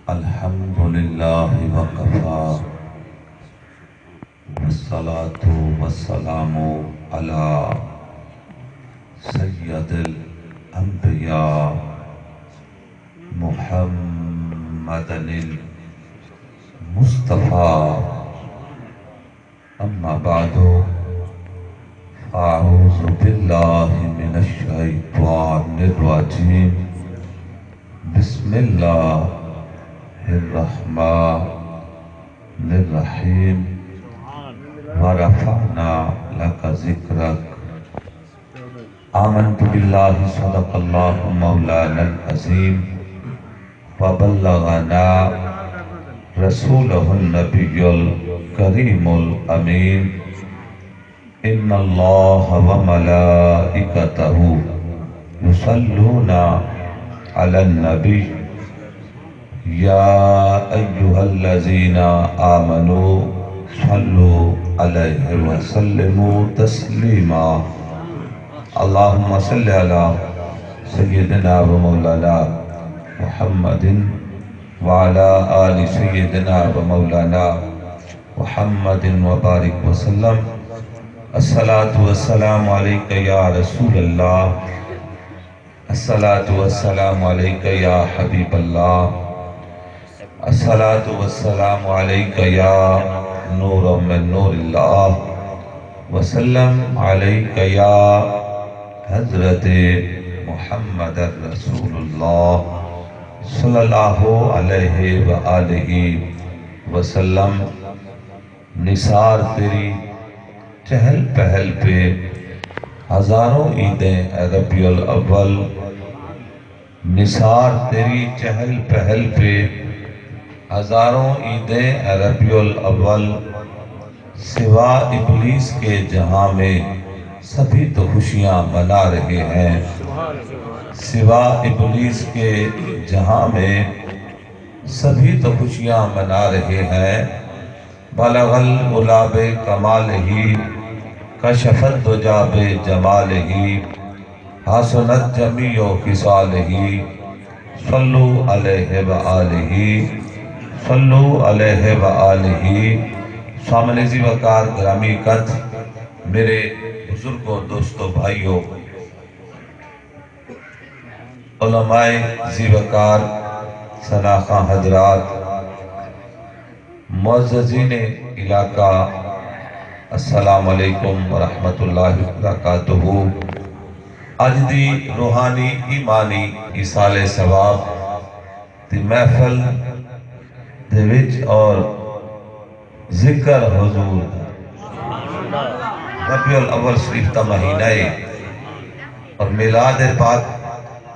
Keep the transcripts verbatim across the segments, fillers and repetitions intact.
الحمد لله وكفى، والصلاة والسلام على سيد الأنبياء محمد المصطفى. أما بعد، فأعوذ بالله من الشيطان الرجيم. بسم الله الرحمن الرحيم. ورفعنا لك ذكرك. آمنت بالله، صدق الله مولانا العظيم، وبلغنا رسوله النبي الكريم الأمين. إن الله وملائكته يصلون على النبي، يا أيها الذين آمنوا صلوا عليه وسلموا تسليما. اللهم صل على سيدنا ومولانا محمد وعلى آل سيدنا ومولانا محمد وبارك وسلم. الصلاة والسلام عليك يا رسول الله. الصلاة والسلام عليك يا حبيب الله. الصلاة والسلام عليك يا نور من نور الله. وسلم عليك يا حضرت محمد رسول الله صلى الله عليه وآله وسلم. نثار تیری چہل پہل پہ ہزاروں عیدیں اے ربیع الاول. نثار تیری چہل پہل پہ ہزاروں عیدیں اے ربیع الاول. سوا ابلیس کے جہاں میں سبھی تو خوشیاں منا رہے ہیں. سوا ابلیس کے جہاں میں سبھی تو خوشیاں منا رہے ہیں. بلغ العلا بکمالہ، کشف الدجی بجمالہ، حسنت جمیع خصالہ، صلوا علیہ وآلہ، صلوا علیہ وآلہ. سامعین ذی وقار، گرامی قدر، میرے بزرگوں، دوستوں، بھائیوں، علماء ذی وقار، ثناخواں حضرات، معززین علاقہ، السلام علیکم ورحمۃ اللہ وبرکاتہ. اڄ دی روحانی ایمانی ایصال ثواب دی محفل دے وچ اور ذکر حضور دا، ربیع الاول شریف دا مہینہ ہے اور میلاد پاک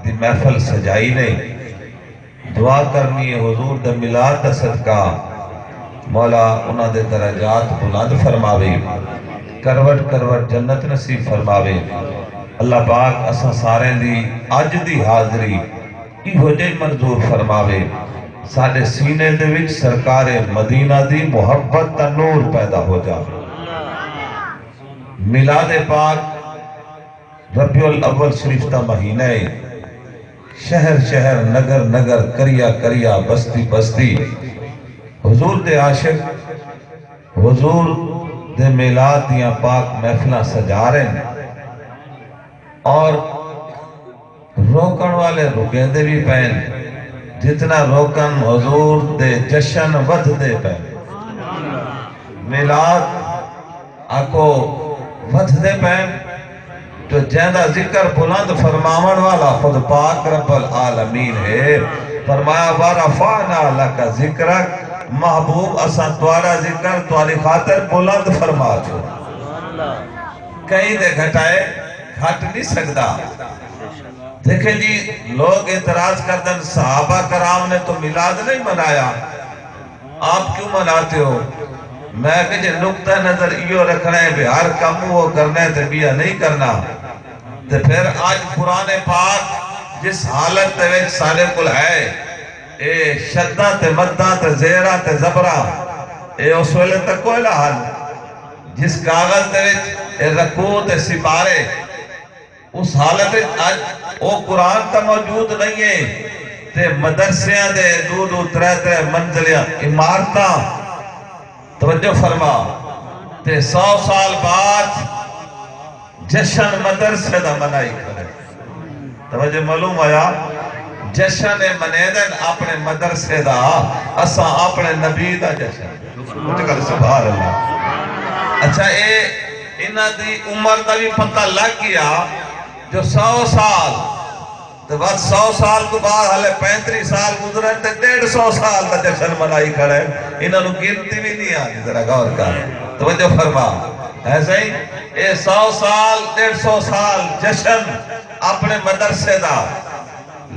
دی محفل سجائی نے. دعا کرنی ہے حضور دے میلاد دا صدقہ، مولا انہاں دے درجات بلند فرماوے، کروٹ کروٹ جنت نصیب فرماوے. اللہ پاک اساں ساریں دی اڄ دی حاضری ایہو جئی منظور فرماوے. ساݙے سینے دے وچ سرکار مدینہ دی محبت دا نور پیدا ہو جاوے. میلاد پاک ربیع الاول شریف دا مہینہ ہے. شہر شہر، نگر نگر، قریہ قریہ، بستی بستی حضور دے عاشق حضور دے میلاد دیاں پاک محفلاں سجا رہے ہیں اور روکݨ والے رکیندے وی پئن، جتنا روکن حضور دے جشن ودھدے پئن۔ میلاد آکھو ودھدے پئن، جو جیندا ذکر بلند فرماوݨ والا خود پاک رب العالمین ہے۔ فرمایا، "ورفعنا لک ذکرک"، محبوب اساں تہاݙا ذکر تہاݙی خاطر بلند فرما چھوڑا۔ کہیں دے گھٹائے گھٹ نہیں سڳدا۔ دیکھیں جی، لوگ اعتراض کردن، صحابہ کرام نے تو میلاد نہیں منایا، آپ کیوں مناتے ہو؟ میں کہ جے نقطہ نظر ایہو رکھنا ہے بھی ہر کم وہ کرنا ہے تے ٻیا نہیں کرنا، تے پھر اڄ قرآن پاک جس حالت دے وچ سارے کول ہے، اے شداں تے مداں تے زیراں تے زبراں، اے اس ویلے تک کوئی نہ ہن جس کاغذ دے وچ اے رکوع تے سپارے، اس حالت وچ اڄ او قرآن تاں موجود نہیں ہے، تے مدرسیاں دے ݙو ݙو ترے ترے منزلیاں عمارتاں، توجہ فرما، تے سو سال بعد جشن مدرسے دا منائی کھڑے۔ توجہ معلوم ہویا؟ جشن اے منیندن اپݨے مدرسے دا، اساں اپݨے نبی دا جشن۔ اچ کر سبحان اللہ۔ اچھا، اے انہاں دی عمر دا وی پتہ لڳ ڳیا جو سو سال، تے بس سو سال توں بعد ہلے پینتری سال گزرن تے ݙیڈھ سو سال دا جشن منائی کھڑے۔ انہاں نوں گنتی وی نہیں آندی، ذرا غور کر، توجہ فرما۔ ہے صحیح؟ اے سو سال، ݙیڈھ سو سال جشن اپݨے مدرسے دا،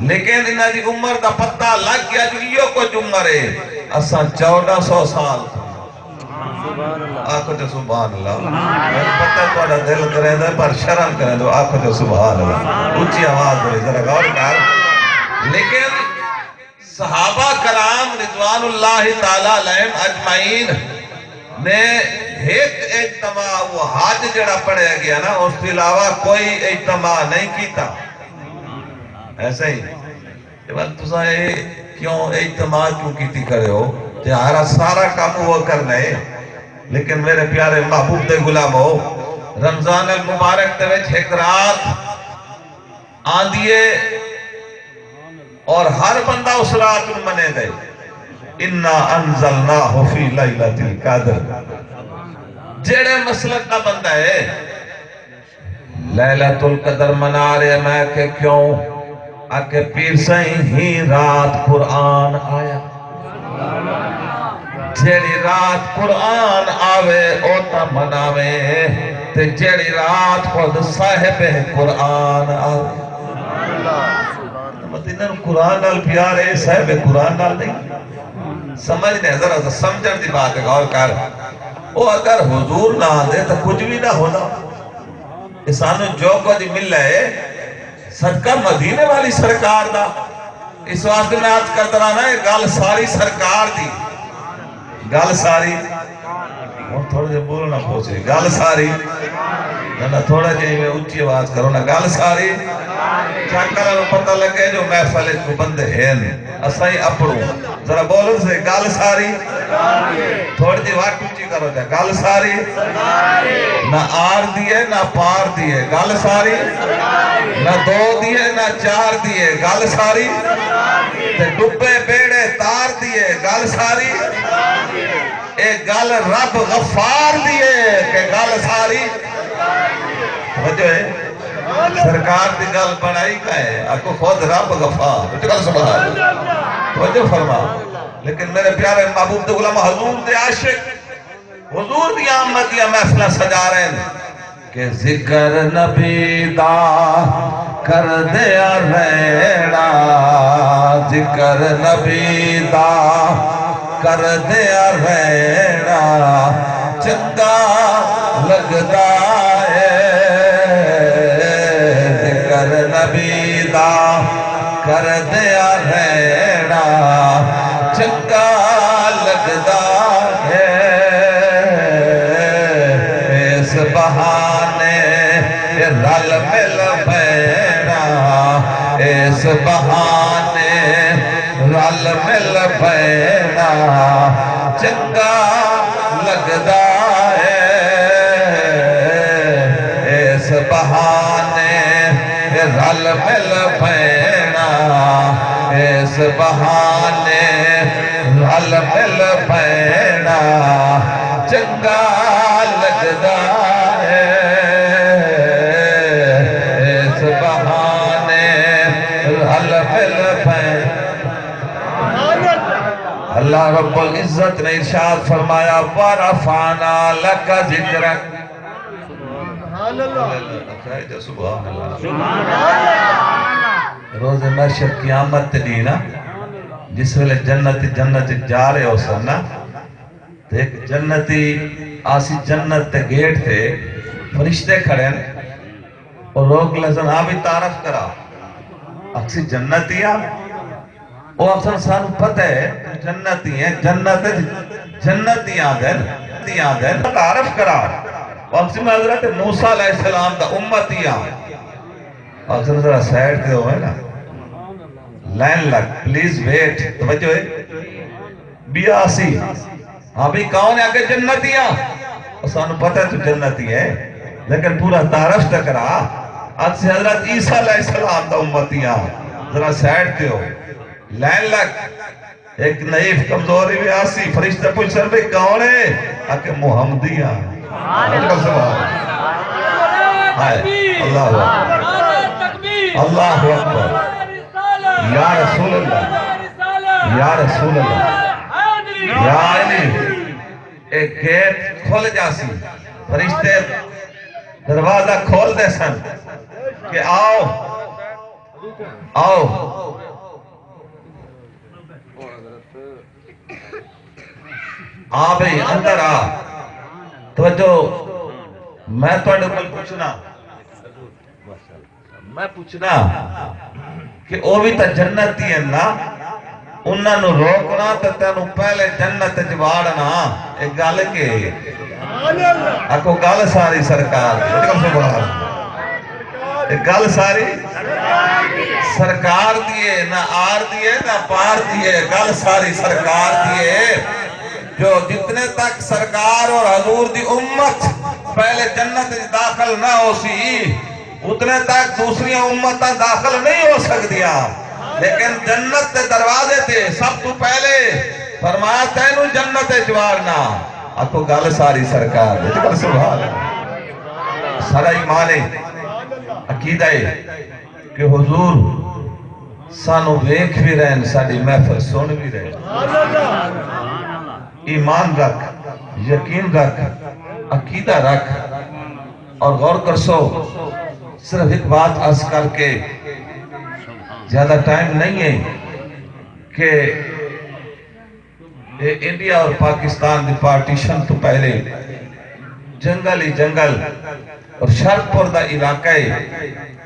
لیکن انہاں دی عمر دا پتہ لڳ ڳیا جو ایہو کجھ عمر ہے۔ اساں چوݙاں سو سال آکھو جو سبحان اللہ۔ میکوں پتہ ہے تہاݙا دل کریندا ہے، پر شرم کریندو، آکھو جو سبحان اللہ۔ اچی آواز دے ذرا غور کر۔ لیکن صحابہ کرام رضوان اللہ تعالی علیہم اجمعین نے ہک اجتماع، وہ حج جڑا پڑھیا گیا نا، اس کے علاوہ کوئی اجتماع نہیں کیتا۔ ایسا ہی تے ول تساں اے کیوں اجتماع کیوں کیتی کھڑے ہو؟ تے ہارا سارا کم وہ کرنا ہے۔ لیکن میرے پیارے محبوب دے غلامو، رمضان المبارک دے وچ ہک رات آندی ہے اور ہر بندہ اس رات نوں منے دے۔ انا انزلناہ فی لیلۃ القدر۔ جیڑے مسلک دا بندہ ہے، لیلۃ القدر منا رہے۔ میں کہ کیوں؟ آکھے پیر سائیں، ہی رات قرآن آیا۔ جیڑھی رات قرآن آوے، او تاں مناوے، تے جیڑھی رات خود صاحب قرآن آوے۔ مت انہاں نوں قرآن نال پیار ہے، صاحب قرآن نال نہیں۔ سمجھ نہیں، ذرا سا سمجھݨ دی بات ہے، غور کر۔ او اگر حضور نہ آندے تاں کجھ وی نہ ہوندا۔ اے سانوں جو کجھ ملا ہے، صدقہ مدینے والی سرکار دا۔ اس واسطے میں عرض کردا رہنا، اے گل ساری سرکار دی۔ گل ساری۔ ہݨ تھوڑے جے بولݨا پوچے۔ گل ساری۔ نہ، نہ، تھوڑا جے ایویں اچی آواز کرو نا۔ گل ساری۔ چیک کرو، پتہ لڳے جو محفل وچ کوئی بندے ہن۔ اساں ہی اپڑوں۔ ذرا بولو سے، گل ساری۔ تھوڑی جی وٹ اچی کرو جا، گل ساری۔ نہ آر دی ہے، نہ پار دی ہے، گل ساری۔ نہ دو دی ہے، نہ چار دی ہے، گل ساری۔ تے ڈبے بیڑے تار دی ہے، گل ساری۔ اے گل رب غفار دی ہے کہ گل ساری۔ توجہ ہے؟ سرکار دی گل بݨائی کا ہے؟ آکھو خود رب غفار۔ اچ کر سبحان اللہ۔ توجہ فرما۔ لیکن میرے پیارے محبوب دے غلام، حضور دے عاشق، حضور دی آمد دیاں محفلاں سجا رہے ہیں کہ ذکر نبی دا کردیا رہنا، ذکر نبی دا کردیا رہنا چنگا لڳدا ہے۔ ذکر نبی دا کردیا رہنا چنگا لڳدا ہے۔ اس بہانے رل مل پینا، اس بہانے رل مل پینا چنگا لڳدا ہے۔ اس بہانے رل مل پینا، اس بہانے رل مل پینا چنگا لڳدا ہے۔ اس بہانے رل مل پینا۔ اللہ رب العزت نے ارشاد فرمایا، "ورفعنا لک ذکرک۔" سبحان اللہ۔ روز محشر قیامت دے ݙینہہ نا، جس ویلے جنت، جنت جا رہے ہوسن نا، تے ہک جنتی آسی جنت دے گیٹ تے، فرشتے کھڑے ہن، او لوک لزن آ بھی تعارف کرا، اکسی جنتی آ۔ او آکھسن، سانوں پتہ ہے تو جنتی ہیں، جنت، جنتی آندے ہن، جنتی آندے ہن، تعارف کرا۔ او آکھسن، میں حضرت موسیٰ علیہ السلام دا امتی ہاں۔ آکھسن، ذرا سائیڈ تے ہوئے نا۔ لائن لگ، پلیز ویٹ، توجہ ہے؟ ٻیا آسی۔ ہاں بھئی، کون ہے؟ آکھے جنتی آں۔ او سانوں پتہ ہے تو جنتی ہے، لیکن پورا تعارف تے کرا۔ آکھسی حضرت عیسیٰ علیہ السلام دا امتی آں۔ ذرا سائیڈ تے ہو۔ لائن لگ۔ ہک نحیف کمزور وی آسی، فرشتے پچھسن بھئی کون ہے؟ آکھے محمدی آں۔ سبحان اللہ۔ ہائے، اللہ اکبر۔ اللہ اکبر۔ یا رسول اللہ۔ یا رسول اللہ۔ یا علی۔ اے گیٹ کھل جاسی۔ فرشتے دروازہ کھول دے سن کہ آؤ، آؤ۔ آ بھئی، اندر آ۔ توجہ، میں تہاݙے کول پچھنا، میں پچھنا کہ او وی تاں جنتی ہن نا، انہاں نوں روکݨا تے تینوں پہلے جنت اچ واڑݨا، اے ڳالھ کے؟ آکھو ڳالھ ساری سرکار دی۔ سبحان اللہ۔ اے ڳالھ ساری سرکار دی ہے، نہ آر دی ہے، نہ پار دی ہے، ڳالھ ساری سرکار دی ہے۔ جو جتنے تک سرکار اور حضور دی امت پہلے جنت وچ داخل نہ ہوسی، اتنے تک دوسریاں امتاں داخل نہیں ہو سکدیاں، لیکن جنت دے دروازے تے سب توں پہلے فرمایا، تینوں جنت وچ واڑنا۔ آکھو ڳالھ ساری سرکار دی۔ سبحان اللہ۔ سارا ایمان ہے، عقیدہ ہے کہ حضور سانوں ویکھ وی رہن، ساݙی محفل سݨ وی رہن۔ ایمان رکھ، یقین رکھ، عقیدہ رکھ۔ اور غور کرسو، صرف ہک بات عرض کر کے زیادہ ٹائم نہیں ہے کہ اے انڈیا اور پاکستان دی پارٹیشن توں پہلے جنگل ہی جنگل، اور شرق پور دا علاقہ ہے،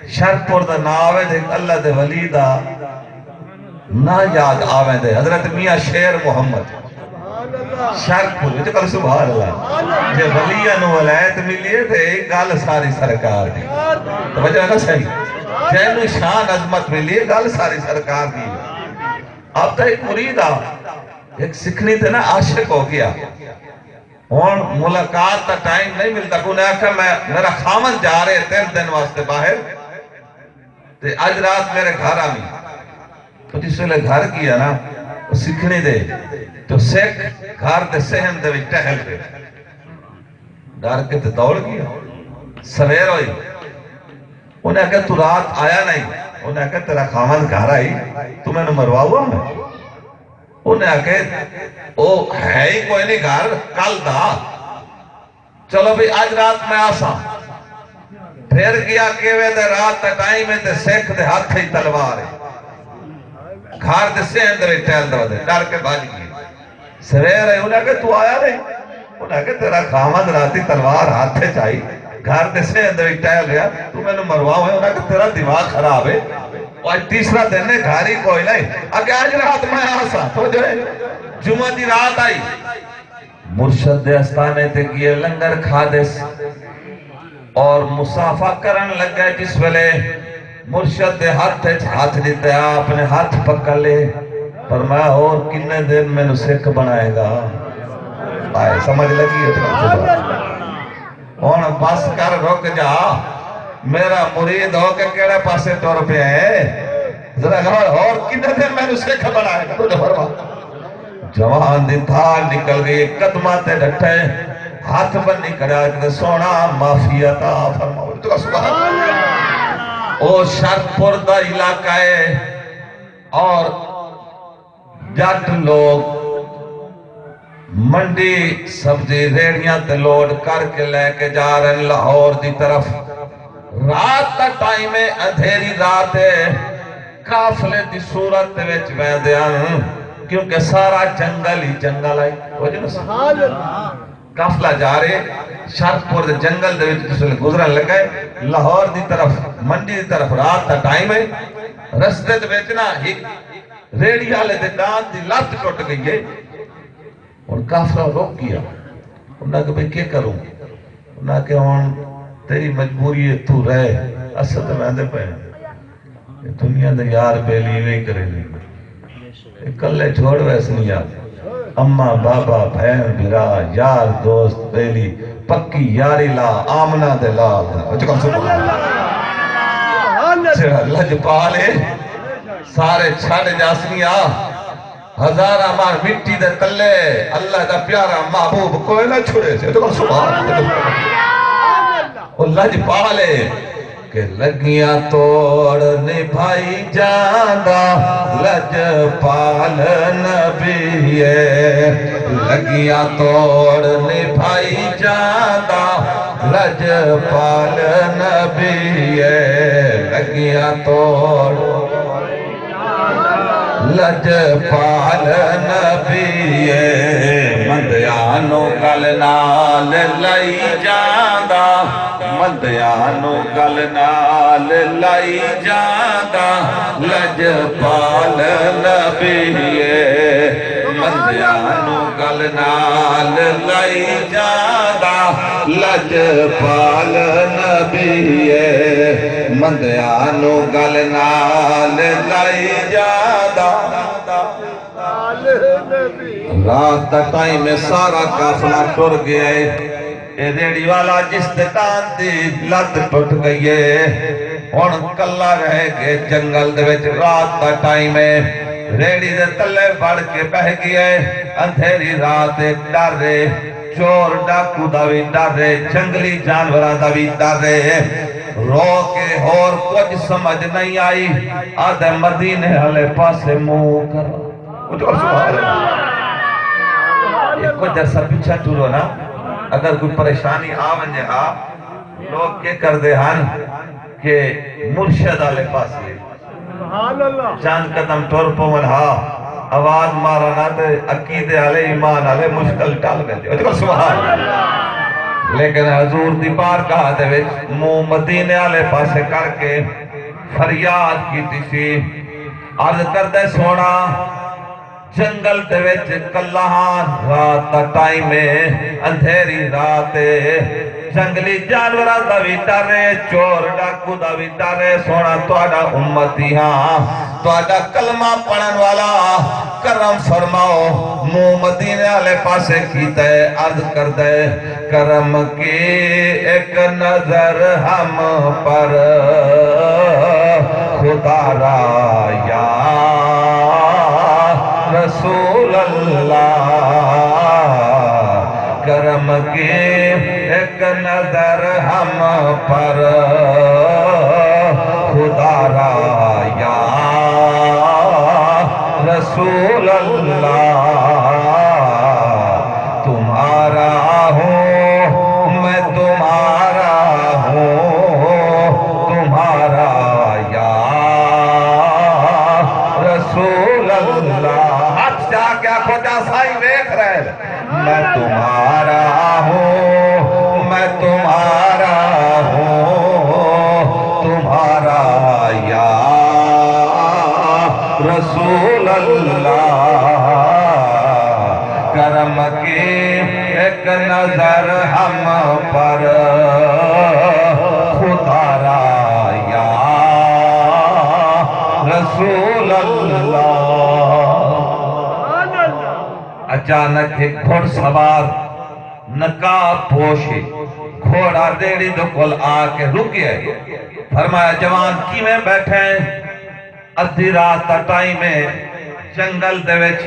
شرق پور دا ناں آوے تے ہک اللہ دے ولی دا ناں یاد آویندے، حضرت میاں شیر محمد۔ شرق پور وچ کل سبحان اللہ۔ جے ولیاں نوں ولایت ملی ہے تے اے ڳالھ ساری سرکار دی۔ توجہ ہے نا سائیں؟ جینوں شان عظمت ملی ہے، ڳالھ ساری سرکار دی۔ اب تاں ہک مرید آ، ہک سکھڑی تے نا عاشق ہو ڳیا۔ ہݨ ملاقات دا ٹائم نہیں ملدا۔ انہیں آکھیا، میں، میرا خاوند جا رہے تین دن واسطے باہر، تے اڄ رات میرے گھر آویں۔ تو جس ویلے گھر ڳیا نا، او سکھڑی دے، تو سکھ گھر دے صحن دے وچ ٹہل پئے۔ ݙر کے تے دوڑ ڳیا۔ سویر ہوئی۔ انہیں آکھیا، توں رات آیا نہیں۔ انہیں آکھیا، تیرا خاوند گھر آئی، توں مینوں مرواؤ میں؟ انہیں آکھیا، او ہے ہی کوئی نہیں گھر، کل دا۔ چلو بھئی، اڄ رات میں آساں۔ پھر ڳیا کیوے تے رات دا ٹائم ہے تے سکھ دے ہتھ ہی تلوار ہے۔ گھر دے صحن دے وچ ٹہلدا ودے، ݙر کے بھڄ ڳئے۔ سویر ہے، انہیں آکھیا، توں آیا نہیں؟ انہیں آکھیا، تیرا خاوند راتی تلوار ہتھ وچ آئی، گھر دے صحن دے وچ ٹہل رہیا، توں مینوں مرواؤ ہے؟ انہیں آکھیا، تیرا دماغ خراب ہے، او اڄ تیسرا دن ہے، گھر ہی کوئی نہیں۔ آکھیا، اڄ رات میں آساں۔ توجہ ہے، جمعہ دی رات آئی، مرشد دے آستانے تے ڳئے، لنگر کھادس۔ اور مصافحہ کرݨ لڳا، جس ویلے مرشد دے ہتھ وچ ہتھ ݙتا، آپ نے ہتھ پکڑ لے، فرمایا، اور کنے دن مینوں سکھ بݨائے گا؟ آئے، سمجھ لڳی ہے؟ ہݨ بس کر، رک جا، میرا مرید ہو کے کیڑھے پاسے ٹر پیا ہے؟ ذرا غور، اور کنے دن مینوں سکھ بݨائے گا؟ تو فرما۔ جوان دی دھاڑ نکل ڳئی، قدماں تے ڈٹھے، ہتھ بنی کھڑا، آکھدے، سوہݨا، معافی عطا فرماؤ۔ تو سبحان اللہ۔ او شرق پور دا علاقہ ہے اور جٹ لوگ منڈی سبزی ریڑھیاں تے لوڈ کر کے لے کے جا رہے ہیں لاہور دی طرف۔ رات دا ٹائم ہے، اندھیری رات ہے، قافلے دی صورت دے وچ ویندے ہن، کیونکہ سارا جنگل ہی جنگل ہے۔ توجہ نا سبحان اللہ۔ قافلہ جا رہے، شرق پور دے جنگل دے وچ جس ویلے گزرن لگے، لاہور دی طرف، منڈی دی طرف رات دا ٹائم ہے، رستے دے وچ نا ہک ریڑھی والے دے ڈاند دی لت ٹٹ ڳئی ہے۔ ہݨ قافلہ رک ڳیا۔ انہاں آکھیا، بھئی، کے کروں؟ انہاں آکھیا، ہݨ تیری مجبوری ہے، توں رہ، اساں تاں ویندے پئے ہیں۔ دنیا دے یار بیلی ایویں ہی کریندے۔ اے کلے چھوڑ ویسنی آ۔ اماں، بابا، بھین، بھرا، یار، دوست، بیلی، پکی یاری لا آمنہ دے لال۔ اچ کم سبحان اللہ۔ جیڑھا لجپال اے، سارے چھڈ جاسنی آ۔ ہزاراں مار مٹی دے تلے، اللہ دا پیارا محبوب کوئی نہ چھڑے سے۔ اچ کم سبحان اللہ۔ او لجپال اے۔ کہ لڳیاں توڑ نبھائی جاندا، لجپال نبی اے۔ لڳیاں توڑ نبھائی جاندا، لجپال نبی اے۔ لڳیاں توڑ لجپال نبی اے، مندیاں نوں گل نال لائی جاندا، مندیاں نوں گل نال لائی جاندا، لجپال نبی اے، مندیاں نوں گل نال لائی جاندا، لجپال نبی اے، مندیاں نوں گل نال لائی جاندا۔ رات دا ٹائم ہے، سارا قافلہ ٹر ڳیا ہے۔ اے ریڑھی والا جس دکان دی لت ٹٹ ڳئی ہے، ہݨ کلھا رہ ڳئے جنگل دے وچ۔ رات دا ٹائم ہے، ریڑھی دے تلے وڑ کے ٻہہ ڳیا ہے۔ اندھیری رات ہے، ݙر ہے، چور ݙاکو دا وی ݙر ہے، جنگلی جانوراں دا وی ݙر ہے۔ رو کے ہور کجھ سمجھ نہیں آئی، آہدے مدینے آلے پاسے منہ کر۔ اچ سبحان اللہ۔ اے کجھ عرصہ پچھا ٹرو نا، اگر کوئی پریشانی آ ونڄے ہا، لوگ کے کردے ہن کہ مرشد آلے پاسے چند قدم ٹر پون ہا، آواز مارن ہا تے عقیدے آلے، ایمان آلے مشکل ٹل ویندے۔ اچ سبحان اللہ۔ لیکن حضور دی بارگاہ دے وچ منہ مدینے آلے پاسے کر کے فریاد کیتی سی، عرض کردے، سوہݨا، جنگل دے وچ کلھا ہاں، رات دا ٹائم ہے، اندھیری رات ہے، جنگلی جانوراں دا وی ݙر ہے، چور ݙاکو دا وی ݙر ہے۔ سوہݨا، تہاݙا امتی ہاں، تہاݙا کلمہ پڑھݨ والا، کرم فرماؤ۔ منہ مدینے آلے پاسے کیتا ہے، عرض کردا ہے، کرم کی ایک نظر ہم پر خدا را یا رسول اللہ، کرم کی ایک نظر ہم پر خدا را یا رسول اللہ، تمہارا ہوں، میں تمہارا ہوں، تمہارا یا رسول اللہ۔ ہتھ چا کے آکھو، جا سائیں ویکھ رہے۔ میں تمہارا ہوں، میں تمہارا ہوں، تمہارا یا رسول اللہ، کرم کی ایک نظر ہم پر، خدا را یا رسول اللہ۔ اچانک ہک گھڑ سوار نقاب پوش گھوڑا ریڑھی دے کول آ کے رکیا۔ فرمایا، جوان، کیویں ٻیٹھا ہیں؟ ادھی رات دا ٹائم ہے، جنگل دے وچ،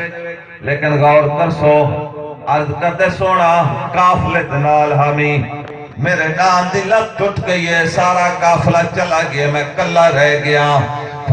لیکن غور کرسو، عرض کردے، سوہݨا، قافلے دے نال ہامی، میرے ݙاند دی لت ٹٹ ڳئی ہے، سارا قافلہ چلا ڳیا، میں کلھا رہ ڳیا۔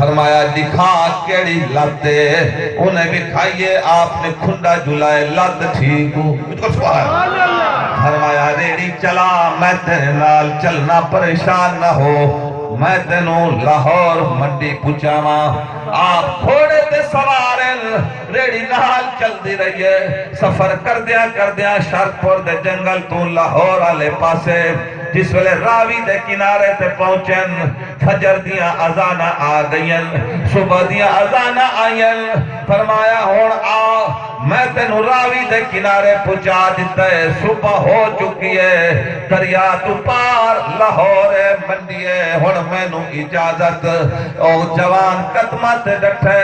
فرمایا، ݙکھا کیڑھی لت ہے؟ انہیں ݙکھائی ہے، آپ نے کھنڈا جھلائے، لت ٹھیک ہو۔ سبحان اللہ۔ فرمایا، ریڑھی چلا، میں تیرے نال چلنا، پریشان نہ ہو، میں تینوں لاہور منڈی پہنچاواں۔ آپ گھوڑے تے سوار ہن، ریڑھی نال چلدی رہی ہے۔ سفر کردیاں کردیاں شرپور دے جنگل توں لاہور آلے پاسے جس ویلے راوی دے کنارے تے پہنچن، فجر دیاں اذاناں آ ڳئین، صبح دیاں اذاناں آئین۔ فرمایا، ہݨ آ، میں تینوں راوی دے کنارے پہنچا ݙتا ہے۔ صبح ہو چکی ہے، دریا توں پار لاہور ہے، منڈی ہے۔ ہݨ مینوں اجازت۔ او جوان قدماں تے ݙٹھے،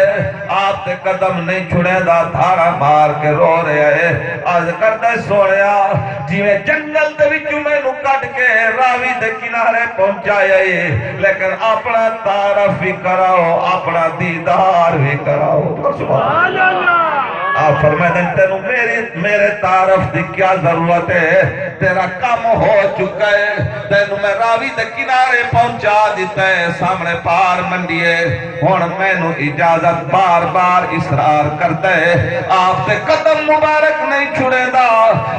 آپ تے قدم نہیں چھڑیندا، دھاڑاں مار کے رو رہیا ہے۔ عرض کردا ہے، سوہݨیا، جیویں جنگل دے وچوں مینوں کڈھ کے راوی دے کنارے پہنچایا ہے، لیکن اپݨا تعارف وی کراؤ، اپݨا دیدار وی کراؤ۔ سبحان اللہ۔ آپ فرمیندن، تینوں میری، میرے تعارف دی کیا ضرورت ہے؟ تیرا کم ہو چکا ہے، تینوں میں راوی دے کنارے پہنچا ݙتا ہے، سامݨے پار منڈی ہے۔ ہݨ مینوں اجازت۔ بار بار اصرار کردا ہے، آپ دے قدم مبارک نہیں چھڑیندا،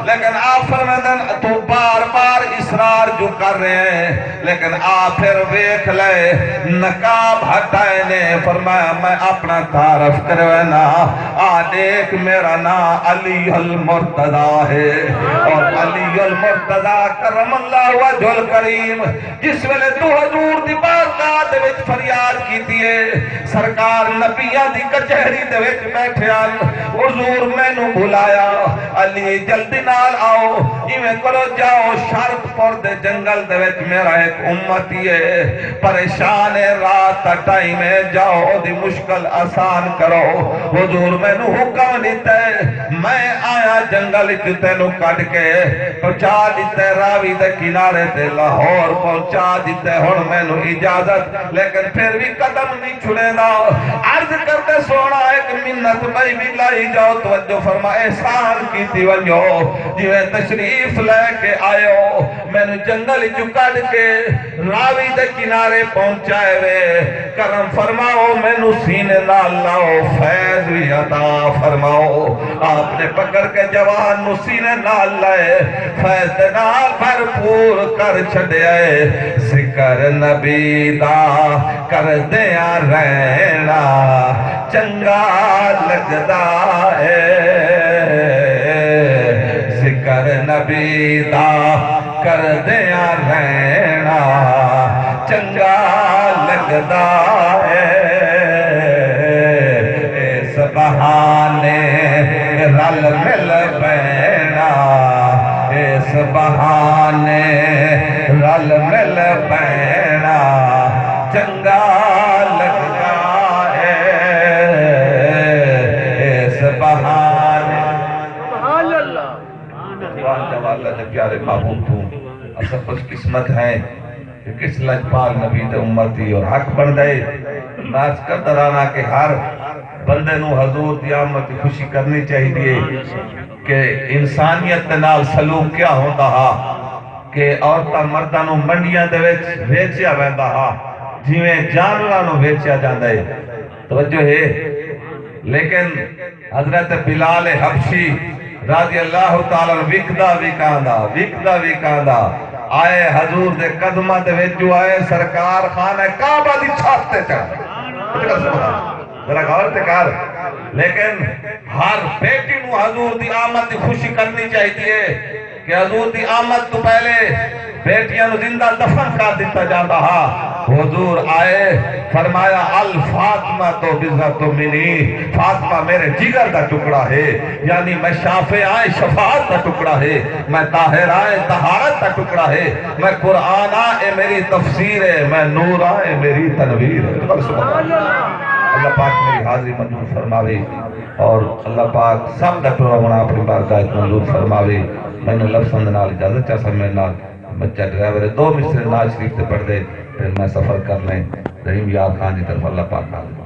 لیکن آپ فرمیندن، توں بار بار اصرار جو کر رہے ہیں، لیکن آ پھر ویکھ لے، نقاب ہٹائے نے۔ فرمایا، میں اپݨا تعارف کروینا، آ ݙیکھ، میرا ناں علی المرتضی ہے، اور علی المرتضی کرم اللہ وجہ الکریم، جس ویلے توں حضور دی بارگاہ دے وچ فریاد کیتی ہے، سرکار نبیاں دی کچہری دے وچ ٻیٹھے ہن، حضور مینوں بلایا، علی جلدی نال آؤ، ایویں کرو جاؤ شرط پور دے جنگل دے وچ میرا ہک امتی ہے، پریشان ہے، رات دا ٹائم ہے، جاؤ اودی مشکل آسان کرو۔ حضور مینوں حکم ݙتا ہے، میں آیا جنگل وچ تینوں کڈھ کے پہنچا ݙتا ہے راوی دے کنارے تے، لاہور پہنچا ݙتا ہے، ہݨ مینوں اجازت، لیکن پھر وی قدم نہیں چھڑیندا۔ عرض کردے، سوہݨا، ہک منت ٻئی وی لائی جاؤ، توجہ فرما، احسان کیتی ونڄو، جیویں تشریف لے کے آئے ہو، مینوں جنگل وچوں کڈھ کے راوی دے کنارے پہنچائے وے، کرم فرماؤ، مینوں سینے نال لاؤ، فیض وی عطا فرماؤ۔ آپ نے پکڑ کے جوان نوں سینے نال لائے، فیض دے نال بھرپور کر چھڈیا ہے۔ ذکر نبی دا کردیاں رہنا چنگا لگدا ہے، ذکر نبی دا کردیاں رہنا چنگا لگدا ہے۔ اس بہانے رل مل بہنا، اس بہانے رل مل بہنا چنگا لگدا ہے۔ اس بہانے سبحان اللہ۔ سبحان اللہ۔ اللہ دے پیارے محبوب توں اساں خوش قسمت ہیں کہ کس لجپال نبی دے امتی اور حق بݨدا ہے۔ میں عرض کردا رہنا کہ ہر بندے نوں حضور دی آمد دی خوشی کرنی چاہیدی ہے کہ انسانیت دے نال سلوک کیا ہوندا ہا کہ عورتاں مرداں نوں منڈیاں دے وچ ویچیا ویندا ہا، جیویں جانوراں نوں ویچیا جاندا ہے۔ توجہ ہے؟ لیکن حضرت بلال حبشی رضی اللہ تعالیٰ عنہ وکدا وکاندا، وکدا وکاندا آئے حضور دے قدماں دے وچ، جو آئے سرکار خانہ کعبہ دی چھت تے چڑھ۔ ذرا غور تے کر۔ لیکن ہر بیٹی نوں حضور دی آمد دی خوشی کرنی چاہیدی ہے۔ کہ حضور دی آمد توں پہلے بیٹیاں نوں زندہ دفن کر ݙتا جاندا ہا۔ حضور آئے، فرمایا، الفاطمہ تو بضعۃ منی، فاطمہ میرے جگر دا ٹکڑا ہے، یعنی میں شافع آئے شفاعت دا ٹکڑا ہے، میں طاہر آئے طہارت دا ٹکڑا ہے، میں قرآن آ، اے میری تفسیر ہے، میں نور آ، اے میری تنویر ہے۔ سبحان اللہ۔ اللہ پاک میری حاضری منظور فرماوے۔ اور اللہ پاک سب دا ٹورا ہونا اپݨی بارگاہ وچ منظور فرماوے۔ میں انہاں لفظاں دے نال اجازت چاہساں، میرے نال بچہ ڈرائیور ہے، دو مصرعے نعت شریف تے پڑھ دے، پھر میں سفر کر لیں۔ رحیم یار خان دی طرف اللہ پاک نال۔